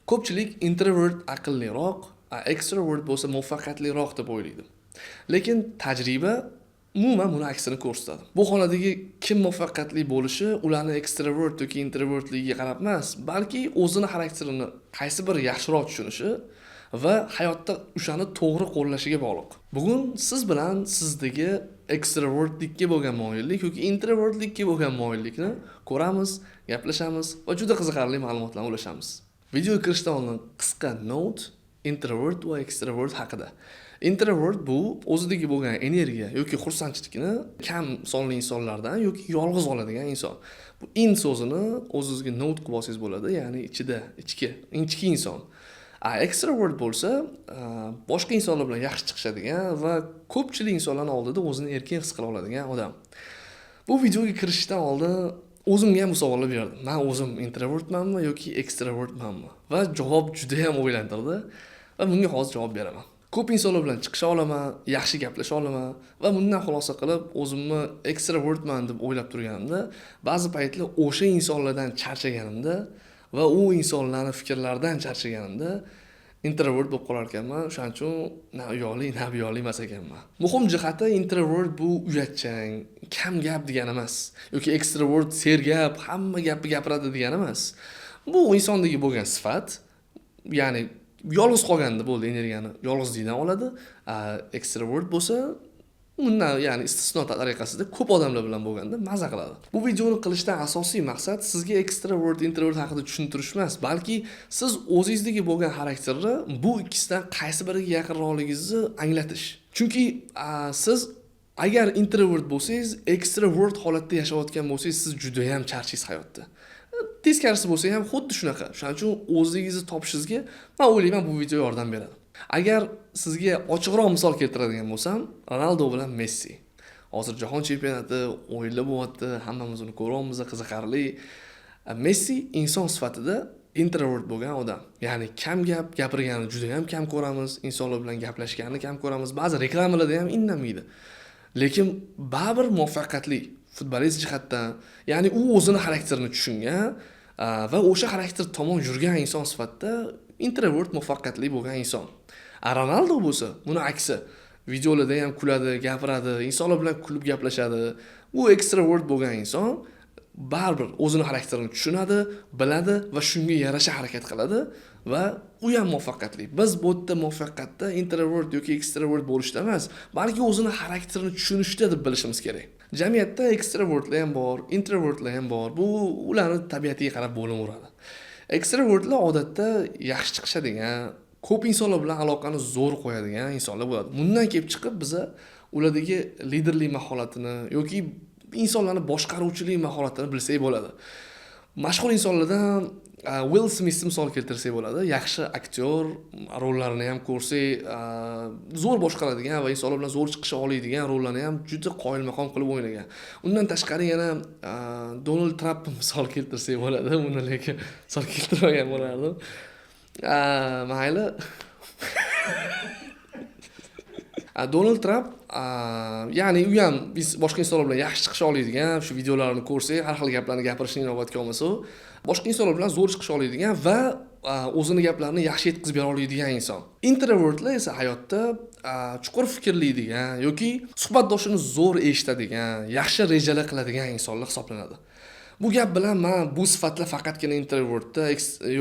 Ko'pchilik introvert aqlliroq, ekstrovert bo'lsa muvaffaqiyatliroq deb o'ylaydi. Lekin tajriba umuman buni aksini ko'rsatadi. Bu xonadagi kim muvaffaqiyatli bo'lishi ularni ekstrovert yoki introvertligiga qarab emas, balki o'zini xarakterini qaysi biri yaxshiroq tushunishi va hayotda o'shani to'g'ri qo'llashiga bog'liq. Bugun siz bilan sizdagi ekstravertlikka bo'lgan moyillik yoki introvertlikka bo'lgan moyillikni ko'ramiz, gaplashamiz va juda qiziqarli ma'lumotlarni ulashamiz. Videoga kirishdan oldin qisqa note introvert va ekstrovert haqida. Introvert bu o'zidagi bo'lgan energiya yoki xursandchilikni kam sonli insonlardan yoki yolg'iz oladigan inson. Bu in so'zini o'zingizga note qilib olsangiz bo'ladi, ya'ni ichida, ichki, inchki inson. Ekstrovert bo'lsa, boshqa insonlar bilan yaxshi chiqishadigan va ko'pchilik insonlarning oldida o'zini erkin his qila oladigan odam. Bu videoga kirishdan oldin o'zimga ham bu savolni berdim. Men o'zim introvertmanmi yoki ekstravertmanmi? Va javob juda ham o'ylantirdi va bunga hozir javob beraman. Ko'p insonlar bilan chiqisha olaman, yaxshi gaplasha olaman va bundan xulosa qilib o'zimni ekstravertman deb o'ylab turganimda, ba'zi paytlar o'sha insonlardan charchaganimda va u insonlarning fikrlaridan charchaganimda introvert bo'lib qolar ekanman. O'shaning uchun na u yoqli, na bu yoqli emas ekanman. Muhim jihati, introvert bu uyatchang, kam gap degani emas yoki ekstrovert sergap, hamma gapni gapiradi degani emas. Bu insondagi bo'lgan sifat, ya'ni yolg'iz qolganda bo'ldi, energiyani yolg'izlikdan oladi. Ekstrovert bo'lsa undan, ya'ni istisno tariqasida ko'p odamlar bilan bo'lganda maza qiladi. Bu videoni qilishdan asosiy maqsad sizga ekstrovert, introvert haqida tushuntirish emas, balki siz o'zingizdagi bo'lgan xarakterni bu ikkisidan qaysi biriga yaqinroqligingizni anglatish. Chunki siz agar introvert bo'lsangiz, ekstrovert holatda yashayotgan bo'lsangiz, siz juda ham charchaysiz hayotda. Teskarisi bo'lsa ham xuddi shunaqa. Shuning uchun o'zingizni topishingizga men o'ylayman bu video yordam beradi. Agar sizga ochiqroq misol keltiradigan bo'lsam, Ronaldo bilan Messi. Hozir jahon chempionati o'yinlar bo'lyapti, hammamiz uni ko'ryapmiz, qiziqarli. Messi inson sifatida introvert bo'lgan odam. Ya'ni kam gap gapirganini juda ham kam ko'ramiz, insonlar bilan gaplashganini kam ko'ramiz, ba'zi reklamalarda ham indamaydi. Lekin baribir muvaffaqiyatli futbolist jihatdan, ya'ni u o'zini xarakterini tushungan va o'sha xarakter tomon yurgan inson sifatida introvert muvaffaqiyatli bo'lgan inson. Ronaldo bo'lsa, buni aksi. Videolarda ham kuladi, gapiradi, insonlar bilan kulib gaplashadi. U ekstrovert bo'lgan inson baribir o'zini xarakterini tushunadi, biladi va shunga yarasha harakat qiladi va u ham muvaffaqiyatli. Biz bu yerda muvaffaqiyatda introvert yoki ekstrovert bo'lishda emas, balki o'zini xarakterini tushunishda deb bilishimiz kerak. Jamiyatda ekstravertlar ham bor, introvertlar ham bor. Bu ularni tabiatiga qarab bo'laveradi. Ekstravertlar odatda yaxshi chiqishadigan, ko'p insonlar bilan aloqani zo'r qo'yadigan insonlar bo'ladi. Bundan kelib chiqib biza ulardagi liderlik mahoratini yoki insonlarni boshqaruvchilik mahoratini bilsak bo'ladi. Mashhur insonlardan Will Smithni misol keltirsak bo'ladi. Yaxshi aktyor, rollarini ham ko'rsak, zo'r boshqaradigan va insonlar bilan zo'r chiqisha oladigan rollarni ham juda qoyilmaqom qilib o'ynagan. Undan tashqari yana Donald Trampni misol keltirsak bo'ladi. Uni lekin misol keltirmagan bo'lardim. Mayli. Donald Tramp, ya'ni u ham boshqa insonlar bilan yaxshi chiqisha oladigan, shu videolarini ko'rsak, har xil gaplarni gapirishni inobatga olmasa, boshqa insonlar bilan zo'r chiqisha oladigan va o'zini gaplarini yaxshi yetkazib bera oladigan inson. Introvertlar esa hayotda chuqur fikrlaydigan yoki suhbatdoshini zo'r eshitadigan, yaxshi rejalar qiladigan insonlar hisoblanadi. Bu gap bilan men bu sifatlar faqatgina introvertda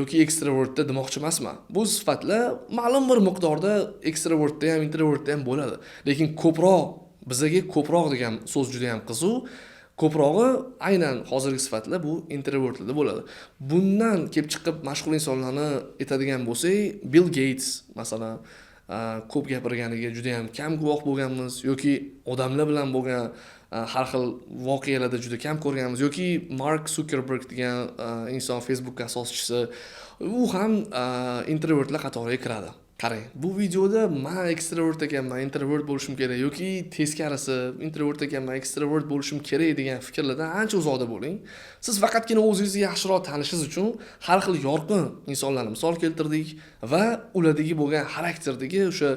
yoki ekstravertda demoqchi emasman. Bu sifatlar ma'lum bir miqdorda ekstravertda ham, introvertda ham bo'ladi. Lekin ko'proq, bizaga ko'proq degan so'z juda ham qiziq. Ko'prog'i aynan hozirgi sifatlar bu introvertlarda bo'ladi. Bundan kelib chiqib mashhur insonlarni aytadigan bo'lsak, Bill Gates masalan, ko'p gapirganiga juda ham kam guvoh bo'lganmiz yoki odamlar bilan bo'lgan har xil voqealarda juda kam ko'rganmiz yoki Mark Zuckerberg degan inson, Facebook asoschisi, u ham introvertlar qatoriga kiradi. Qarang, bu videoda men ekstrovert ekanman, introvert bo'lishim kerak yoki teskarisi, introvert ekanman, ekstrovert bo'lishim kerak degan fikrlardan ancha uzoqda bo'ling. Siz faqatgina o'zingizni yaxshiroq tanishingiz uchun har xil yorqin insonlarni misol keltirdik va ulardagi bo'lgan xarakterdagi o'sha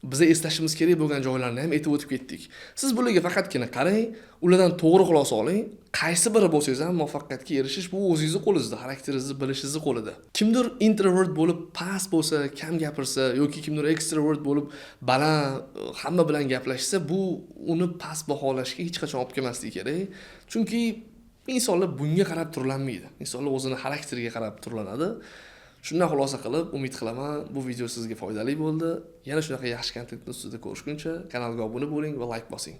Biza eslashimiz kerak bo'lgan joylarni ham aytib o'tib ketdik. Siz bularga faqatgina qarang, ulardan to'g'ri xulosa oling. Qaysi biri bo'lsangiz ham, muvaffaqiyatga erishish bu o'zingizni qo'lingizda, xarakteringizni bilishingizni qo'lida. Kimdir introvert bo'lib past bo'lsa, kam gapirsa yoki kimdir ekstrovert bo'lib baland, hamma bilan gaplashsa, bu uni past baholashga hech qachon olib kelmasligi kerak. Chunki insonlar bunga qarab turlanmaydi. Insonlar o'zini xarakteriga qarab turlanadi. Shundan xulosa qilib, umid qilaman, bu video sizga foydali bo'ldi. Yana shunaqa yaxshi kontentni ustida ko'rishguncha kanalga obuna bo'ling va layk bosing.